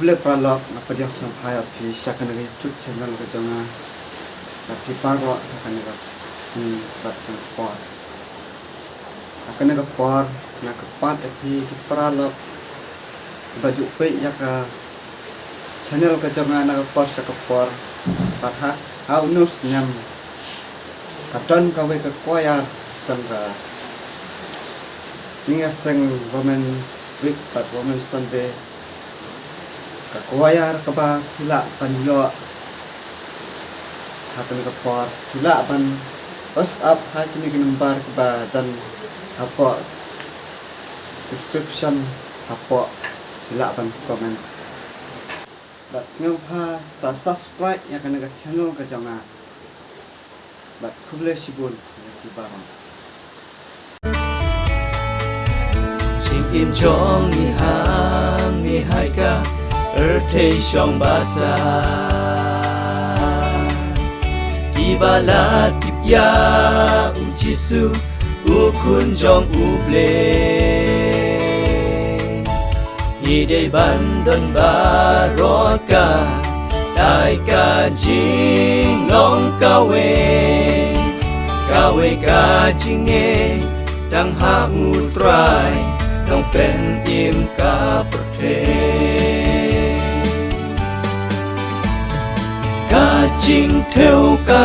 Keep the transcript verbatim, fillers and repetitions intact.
Khublei paralok, nga pdiang sngewbha ïa phi sha kane ka YouTube channel ka jong nga. Ïa phi baroh ha kane ka sngi bad kane ka por. Ha kane ka por nga kyrpad ïa phi ki paralok ba ju peit ïa ka channel ka jong nga na ka por sha ka por. Bad ha, ha une u snem ka don kawei ka choir jong ka Jingïaseng Women's Week bad Women's Sunday. Ka choir kaba phi lah ban ïoh ha kane ka por, phi lah ban WhatsApp ha kine ki number kiba don hapoh description, hapoh, phi lah ban comments. Bad sngewbha sa subscribe ïa kane ka channel ka jong nga. Bad khublei shibun ïa phi baroh. Jingim jong ngi ha Mihai ka rthei shong basa. Kiba la tip ïa u Jisu, u khun jong U Blei. Ngi dei ban don baroh ka, dei ka jinglong kawei, kawei ka jingngeit tang ha U Trai, Nongpynim ka pyrthei. Ka jingthew ka